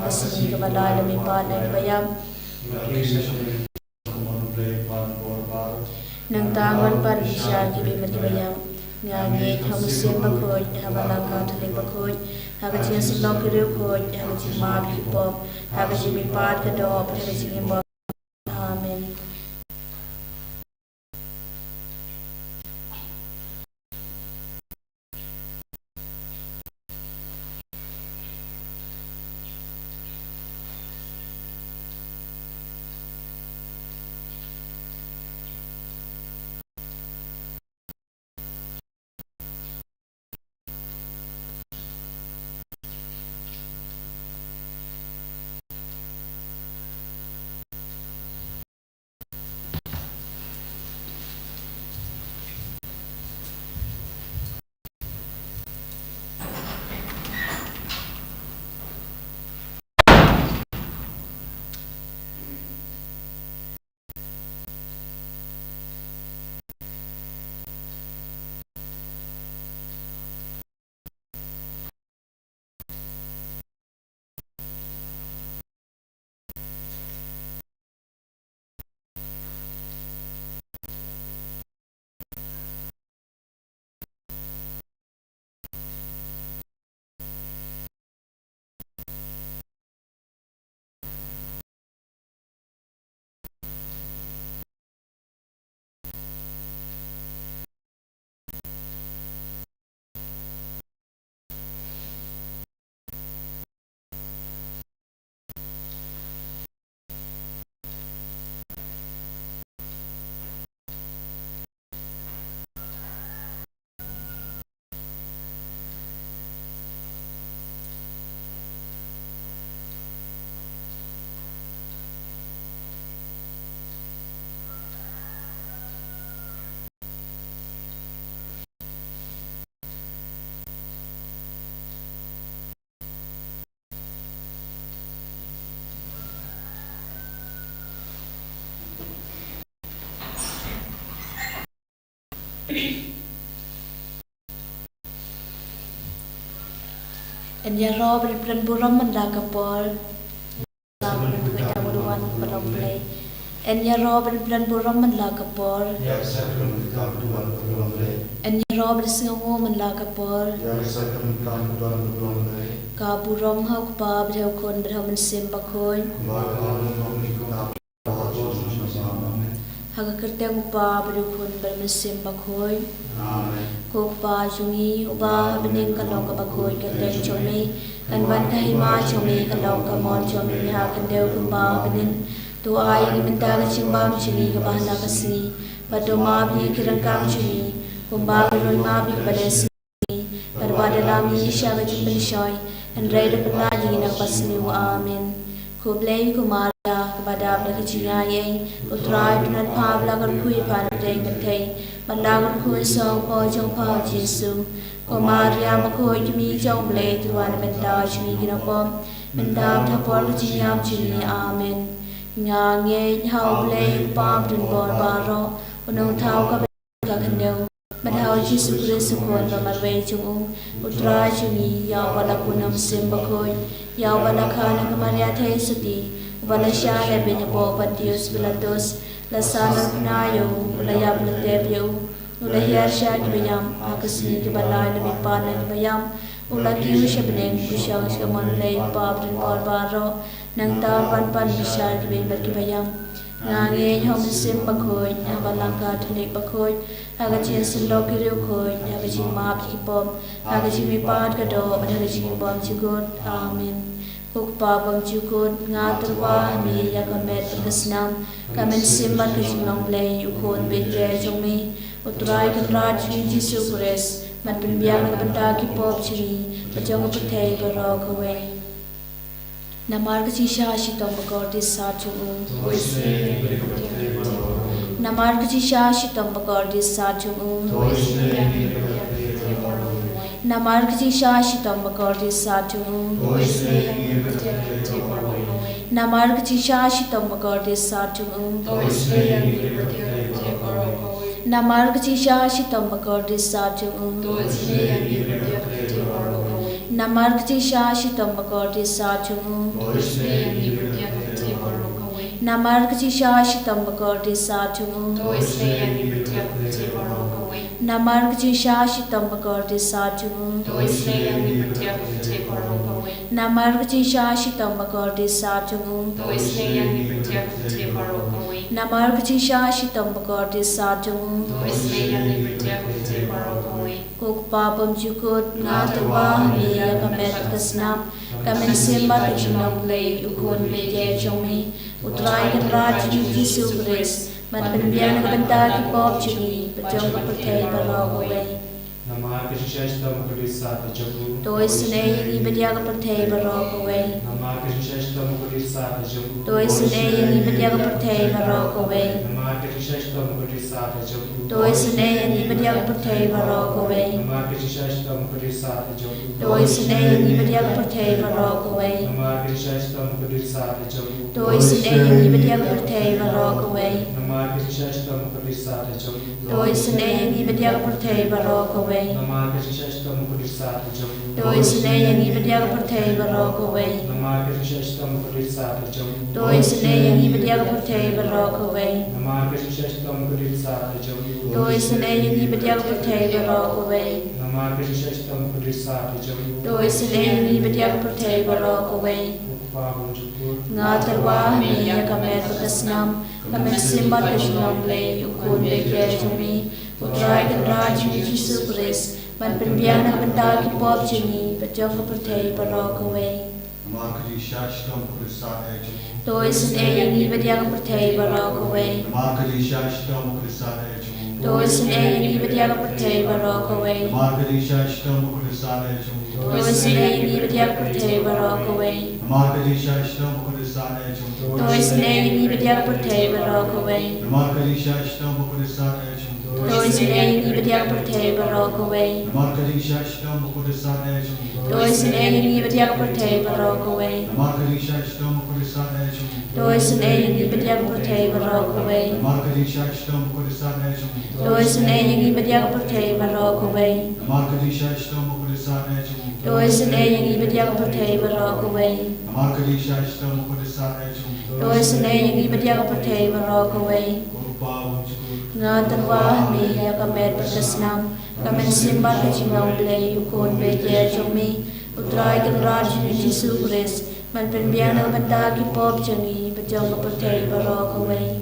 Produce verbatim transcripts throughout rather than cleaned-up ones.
ka sngi kaba lai lem i Kpa na kiba ïap. Nangta ngan pan bishar ki bym bad kiba ïap. Nga ngeit ha u Mynsiem Bakhuid, ha Balang Katholik Bakhuid, ha ka jingïasyllok ki riewkhuid, ha ka jingmap ki pop, ha ka jingmihpat ka doh, ha ka jingim ba. Amen. Yn ïaroh ban pynburom man la ka por. Yn ïaroh ban pynburom man la ka por. Yn ïaroh ban sngewnguh man la ka por. Ka burom ha u Kpa bad ha u Khun bad ha u Mynsiem Bakhuid. Ha ka kyrteng u Kpa bad u Khun bad u Mynsiem Bakhuid. Amen. Ko Kpa jong ngi uba ha bneng, ka long kaba khuid ka kyrteng jong me. Kan wan ka hima jong me, ka long ka mon jong me ha ka khyndew kumba ha bneng. To ai ïa ngi mynta ka jingbam jong ngi kaba ha la ka sngi. Bad to map ïa ngi ki ryngkang jong ngi kumba ngi ruh ngi map ïa kiba leh sniew. Bad wat da lam ïa ngi sha ka jingpynshoi, hynrei da pynlait ïa ngi na kaba sniew. Amen. Khublei ko Maria, kaba dap da ka jingaiei, u Trai u don bad pha, ba la kyrkhu ïa pha na pdeng pyrthei, bad la kyrkhu sha u kpa jong pha u Jisu. Ko Maria bakhuid, ka kmie jong U Blei, to wan na ka bynta jong ngi ki nongpop, mynta bad ha por ka jingïap jong ngi. Amen. Nga ngeit ha U Blei u Kpa badonbor baroh, u nongthaw ka ka khyndew. Bad ha u Jisu Khrist u Khun ba marwei jong u, u Trai jong ngi, ïa uba la bun ha u Mynsiem Bakhuid, ïa uba la kha na ka Maria Theisotti, uba la shah lehbeiñ hapoh Pontius Pilatus, la san, la khynnah ïa u, u la ïap, la tep ïa u, u la hiar sha kiba ïap, ha ka sngi kaba lai u la mihpat na kiba ïap, u la kiew sha bneng, u shong sha ka mon U Blei u Kpa badonbor baroh, nangta un wan pan bishar ki beiñ bad kiba ïap. Nga ngeit ha u Mynsiem Bakhuid, ha Balang Katholik Bakhuid, ha ka jingïasyllok ki riewkhuid, ha ka jingmap ki pop, ha ka jingmihpat ka doh, bad ha ka jingim bymjukut. Amen. Ko Kpa bymjukut, nga tyrwa ha me ïa ka met bad ka snam, ka mynsiem bad ka jinglong Blei, u Khun ba ïeit jong me, u Trai Kynrad jong ngi Jisu Khrist, ban pynbiang na ka bynta ki pop jong ngi bad jong ka pyrthei baroh kawei. Namar ka jingshisha shitom bakordit sat jong u. Namar ka jingshisha shitom bakordit sat jong u. Namar ka jingshisha shitom bakordit sat jong u. Namar ka jingshisha shitom bakordit sat jong u. Namar ka jingshisha shitom bakordit sat jong u. Namar ka jingshisha shitom bakordit sat jong u. To isynei ïa ngi bad ïa ka pyrthei baroh kawei. Namar ka jingshisha shitom bakordit sat jong u. To isynei ïa ngi bad ïa ka pyrthei baroh kawei. Namar ka jingshisha shitom bakordit sat jong u. To isynei ïa ngi bad ïa ka pyrthei baroh kawei. Namar ka jingshisha shitom bakordit sat jong u. To isynei ïa ngi bad ïa ka pyrthei baroh kawei. Namar ka jingshisha shitom bakordit sat jong u. To isynei ïa ngi bad ïa ka pyrthei baroh kawei. Ko Kpa bymjukut, nga tyrwa ha me ïa ka met bad ka snam, ka mynsiem bad ka jinglong Blei, U Khun Blei jong me, U Trai Kynrad jong ngi Jisu Khrist, ban pynbiang na ka bynta ki pop jong ngi bad jong ka pyrthei baroh kawei. Namar ka jingshisha shitom bakordit sat jong u. To isynei ïa ngi bad ïa ka pyrthei baroh kawei. Namar ka jingshisha shitom bakordit sat jong u. To isynei ïa ngi bad ïa ka pyrthei baroh kawei. Namar ka jingshisha shitom bakordit sat jong u. To isynei ïa ngi bad ïa ka pyrthei baroh kawei. Namar ka jingshisha shitom bakordit sat jong u. To isynei ïa ngi bad ïa ka pyrthei baroh kawei. Namar ka jingshisha shitom bakordit sat jong u. To isynei ïa ngi bad ïa ka pyrthei baroh kawei. Namar ka jingshisha shitom bakordit sat jong u. To isynei ïa ngi bad ïa ka pyrthei baroh kawei. Namar ka jingshisha shitom bakordit sat jong u. To isynei ïa ngi bad ïa ka pyrthei baroh kawei. Namar ka jingshisha shitom bakordit sat jong u. To isynei ïa ngi bad ïa ka pyrthei baroh kawei. Namar ka jingshisha shitom bakordit sat jong u. To isynei ïa ngi bad ïa ka pyrthei baroh kawei. Namar ka jingshisha shitom bakordit sat jong u. To isynei ïa ngi bad ïa ka pyrthei baroh kawei. Ko Kpa bymjukut. Nga tyrwa ha me ïa ka met bad ka snam, ka mynsiem bad ka jinglong Blei, U Khun Blei jong me, U Trai Kynrad jong ngi Jisu Khrist, ban pynbiang na ka bynta ki pop jong ngi bad jong ka pyrthei baroh kawei. Namar ka jingshisha shitom bakordit sat jong u. To isynei ïa ngi bad ïa ka pyrthei baroh kawei. Namar ka jingshisha shitom bakordit sat jong u. To isynei ïa ngi bad ïa ka pyrthei baroh kawei. Namar ka jingshisha shitom bakordit sat jong u. To isynei ïa ngi bad ïa ka pyrthei baroh kawei. Namar ka jingshisha shitom bakordit sat jong u. To isynei ïa ngi bad ïa ka pyrthei baroh kawei. Namar ka jingshisha shitom bakordit sat jong u. To isynei ïa ngi bad ïa ka pyrthei baroh kawei. Namar ka jingshisha shitom bakordit sat jong u. To isynei ïa ngi bad ïa ka pyrthei baroh kawei. Namar ka jingshisha shitom bakordit sat jong u. To isynei ïa ngi bad ïa ka pyrthei baroh kawei. Namar ka jingshisha shitom bakordit sat jong u. To isynei ïa ngi bad ïa ka pyrthei baroh kawei. Namar ka jingshisha shitom bakordit sat jong u. To isynei ïa ngi bad ïa ka pyrthei baroh kawei. Namar ka jingshisha shitom bakordit sat jong u. To isynei ïa ngi bad ïa ka pyrthei baroh kawei. Ko Kpa bymjukut. Nga tyrwa ha me ïa ka met bad ka snam, ka mynsiem bad ka jinglong Blei, U Khun Blei jong me, U Trai Kynrad jong ngi Jisu Khrist, ban pynbiang na ka bynta ki pop jong ngi bad jong ka pyrthei baroh kawei.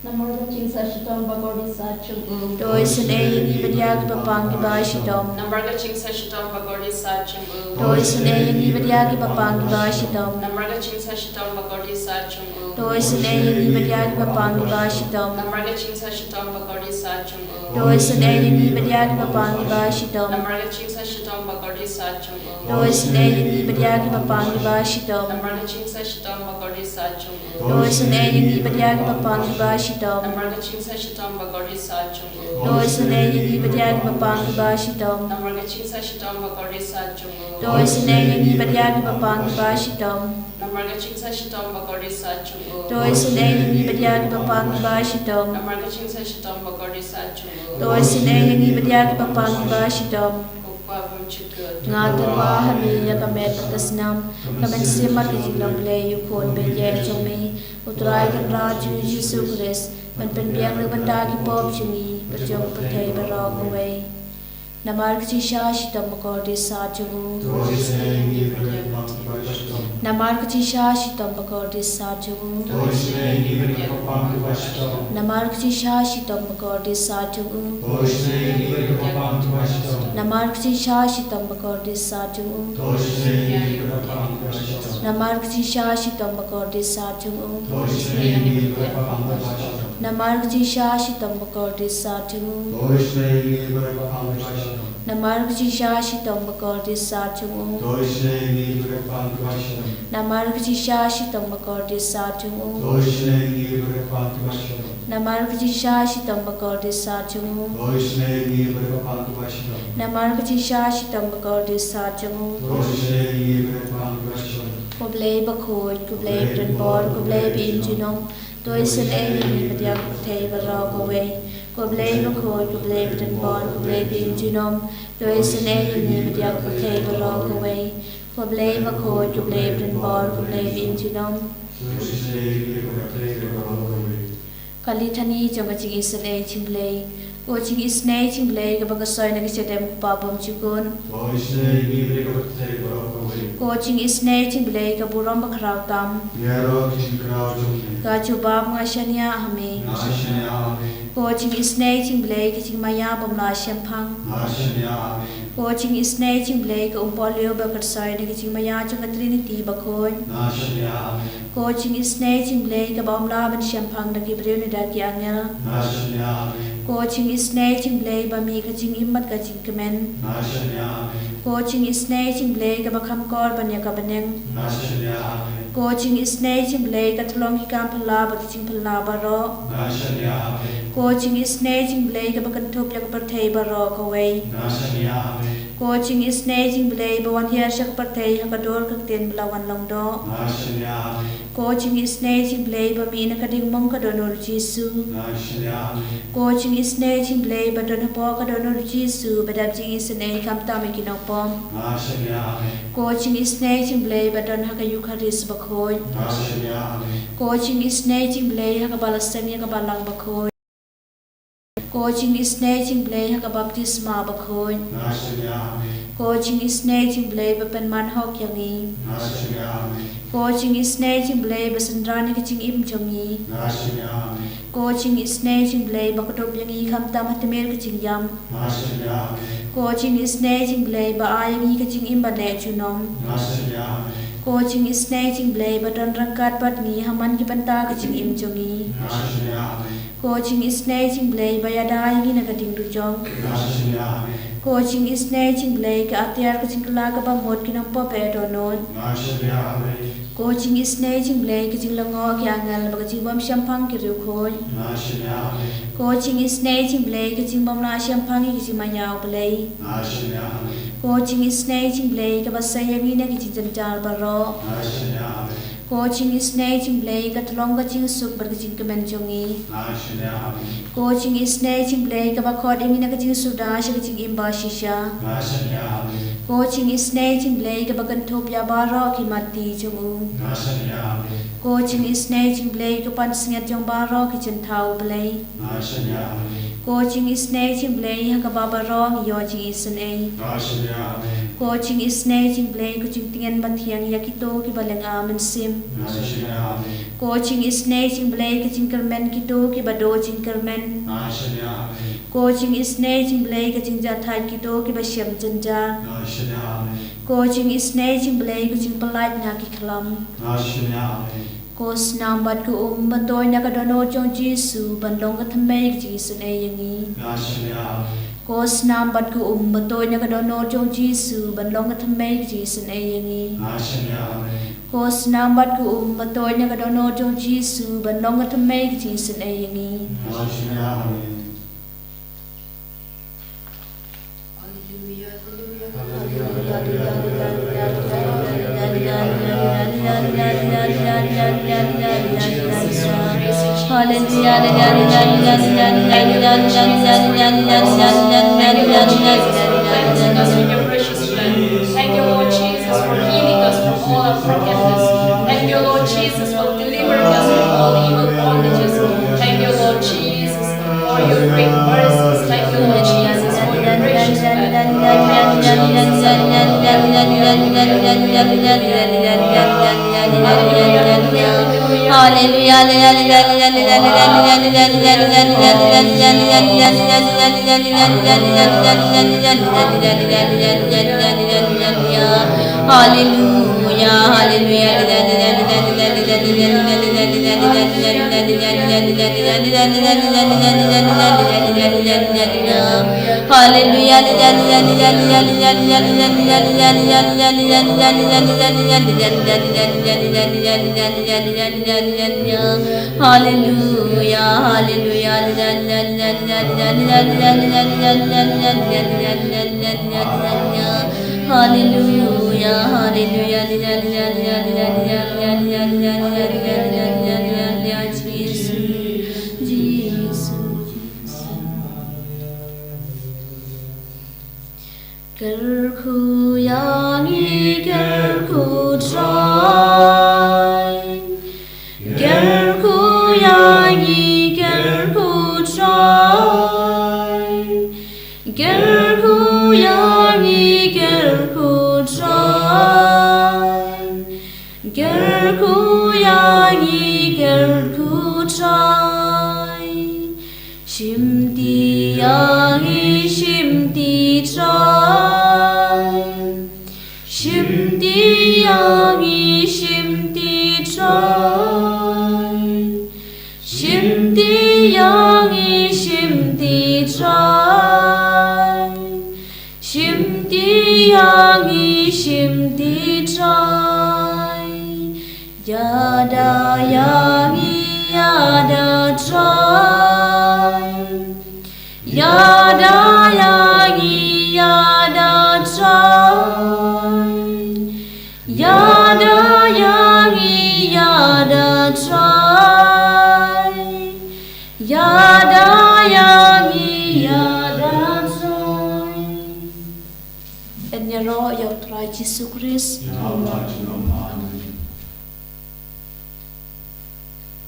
Namar ka jingshisha shitom bakordit sat jong u. To isynei ïa ngi bad ïa kiba pang kiba shitom. Namar ka jingshisha shitom bakordit sat jong u. To isynei ïa ngi bad ïa kiba pang kiba shitom. Namar ka jingshisha shitom bakordit sat jong u. To isynei ïa ngi bad ïa kiba pang kiba shitom. Namar ka jingshisha shitom bakordit sat jong u. To isynei ïa ngi bad ïa kiba pang kiba shitom. Namar ka jingshisha shitom bakordit sat jong u. To isynei ïa ngi bad ïa kiba pang kiba shitom. Namar ka jingshisha shitom bakordit sat jong u. To isynei ïa ngi bad ïa kiba pang kiba shitom. Namar ka jingshisha shitom bakordit sat jong u. To isynei ïa ngi bad ïa kiba pang kiba shitom. Namar ka jingshisha shitom bakordit sat jong u. To isynei ïa ngi bad ïa kiba pang kiba shitom. Namar ka jingshisha shitom bakordit sat jong u. To isynei ïa ngi bad ïa kiba pang kiba shitom. Namar ka jingshisha shitom bakordit sat jong u. To isynei ïa ngi bad ïa kiba pang kiba shitom. Ko Kpa bymjukut. Nga tyrwa ha me ïa ka met bad ka snam, ka mynsiem bad ka jinglong Blei, U Khun Blei jong me, U Trai Kynrad jong ngi Jisu Khrist, ban pynbiang na ka bynta ki pop jong ngi bad jong ka pyrthei baroh kawei. Namar ka jingshisha shitom bakordit sat jong u. To isynei ïa ngi bad ïa kiba pang kiba shitom. Namar ka jingshisha shitom bakordit sat jong u. To isynei ïa ngi bad ïa kiba pang kiba shitom. Namar ka jingshisha shitom bakordit sat jong u. To isynei ïa ngi bad ïa kiba pang kiba shitom. Namar ka jingshisha shitom bakordit sat jong u. To isynei ïa ngi bad ïa kiba pang kiba shitom. Namar ka jingshisha shitom bakordit sat jong u. To isynei ïa ngi bad ïa kiba pang kiba shitom. Namar ka jingshisha shitom bakordit sat jong u. To isynei ïa ngi bad ïa kiba pang kiba shitom. Namar ka jingshisha shitom bakordit sat jong u. To isynei ïa ngi bad ïa kiba pang kiba shitom. Namar ka jingshisha shitom bakordit sat jong u. To isynei ïa ngi bad ïa kiba pang kiba shitom. Namar ka jingshisha shitom bakordit sat jong u. To isynei ïa ngi bad ïa kiba pang kiba shitom. Namar ka jingshisha shitom bakordit sat jong u. To isynei ïa ngi bad ïa kiba pang kiba shitom. Ko Blei bakhuid, ko Blei badonbor, ko Blei ba im junom. To isynei ïa ngi bad ïa ka pyrthei baroh kawei. Ko Blei bakhuid, ko Blei badonbor, ko Blei ba im junom, to isynei ïa ngi bad ïa ka pyrthei baroh kawei. Ko Blei bakhuid, ko Blei badonbor, ko Blei ba im junom. Ka Litany jong ka jingisynei jong u Blei. Ko jingisynei jong u Blei kaba ka soi na ka jingim u Kpa bymjukut. Ko isynei jong u Blei ka burom bakhraw tam. Ka jubab nga shaniah ha me. Ko jingisynei jong u Blei ka jingmaïa bym lah shemphang. Ko jingisynei jong u Blei ka umpohliew ba ka soi na ka jingmaïa jong ka Trinity bakhuid. Ko jingisynei jong u Blei kaba ym lah ban shemphang da ki briew ne da ki angel. Ko jingisynei jong u Blei ba mih ka jingim bad ka jingkmen. Ko jingisynei jong u Blei kaba kham kor ban ïa ka bneng. Ko jingisynei jong u Blei ka tyllong ki kam phylla bad ki jingphylla baroh. Ko jingisynei jong u Blei kaba kynthup ïa ka pyrthei baroh kawei. Ko jingisynei jong u Blei ba wan hiar sha ka pyrthei ha ka dur ka ktien ba la wan long doh. Ko jingisynei jong u Blei ba mih na ka diengmong ka dohnud u Jisu. Ko jingisynei jong u Blei ba don hapoh ka dohnud u Jisu ba dap jingisynei khamtam ïa ki nongpop. Ko jingisynei jong u Blei ba don ha ka Eukharist bakhuid. Ko jingisynei jong u Blei ha kaba la seng ïa ka Balang bakhuid. Ko jingisynei jong u Blei ha ka baptisma bakhuid. Ko jingisynei jong u Blei ba pynman hok ïa ngi. Ko jingisynei jong u Blei ba synran ïa ka jingim jong ngi. Ko jingisynei jong u Blei ba kdup ïa ngi khamtam ha tmier ka jingïap. Ko jingisynei jong u Blei ba ai ïa ngi ka jingim ban leh junom. Ko jingisynei jong u Blei ba don ryngkat bad ngi ha man ki bynta ka jingim jong ngi. Ko jingisynei jong u Blei ba ïada ïa ngi na ka diengdujok. Ko jingisynei jong u Blei ka atiar ka jingkylla kaba mut ki nongpop ba dohnud. Ko jingisynei jong u Blei ka jinglyngngoh ki angel bad ka jingbymshemphang ki riewkhuid. Ko jingisynei jong u Blei ka jingbymlah shemphang ïa ka jingmaïa u Blei. Ko jingisynei jong u Blei kaba sei ïa ngi na ki jingjynjar baroh. Ko jingisynei jong u Blei ka tyllong ka jingsuk bad ka jingkmen jong ngi. Ko jingisynei jong u Blei kaba khot ïa ngi na ka jingsuda sha ka jingim bashisha. Ko jingisynei jong u Blei kaba kynthup ïa baroh ki matti jong u. Ko jingisynei jong u Blei ka pansngiat jong baroh ki jingthaw u Blei. Ko jingisynei jong u Blei ha kaba baroh ngi ïoh jingisynei. Ko jingisynei jong u Blei ka jingtngen bathiang ïa kito kiba lynga mynsiem. Ko jingisynei jong u Blei ka jingkyrmen kito kiba duh jingkyrmen. Ko jingisynei jong u Blei ka jingjahthait kito kiba shem jynjar. Ko jingisynei jong u Blei ka jingpyllait na ki khlam. Ko snam bad ka um ba tuid na ka dohnud jong u Jisu ban long ka thymmei ka jingisynei ïa ngi. Ko snam bad ka um ba tuid na ka dohnud jong u Jisu ban long ka thymmei ka jingisynei ïa ngi. Ko snam bad ka um ba tuid na ka dohnud jong u Jisu ban long ka thymmei ka jingisynei ïa ngi. Hallelujah. Thank you, Lord Jesus, for cleansing us with your precious blood. Thank you, Lord Jesus, for healing us from all our brokenness. Thank you, Lord Jesus, for delivering us from all evil bondages. Thank you, Lord Jesus, for your great mercies. Thank you, Lord Jesus, for your gracious blood. Thank you, Lord Jesus. Hallelujah. Hallelujah, hallelujah. Hallelujah, hallelujah. Hallelujah, hallelujah. Jesus, Jesus. Kyrkhu ïa ngi, kyrkhu Trai. Shimti ïa ngi, shimti Trai. Shimti ïa ngi, shimti Trai. Shimti ïa ngi, shimti Trai. Shimti ïa ngi, shimti Trai. Ïada ïa ngi, ïada Trai. Ïada ïa ngi, ïada Trai. Ïada ïa ngi, ïada Trai. Ïada ïa ngi, ïada Trai. Yn ïaroh ïa u Trai Jisu Khrist.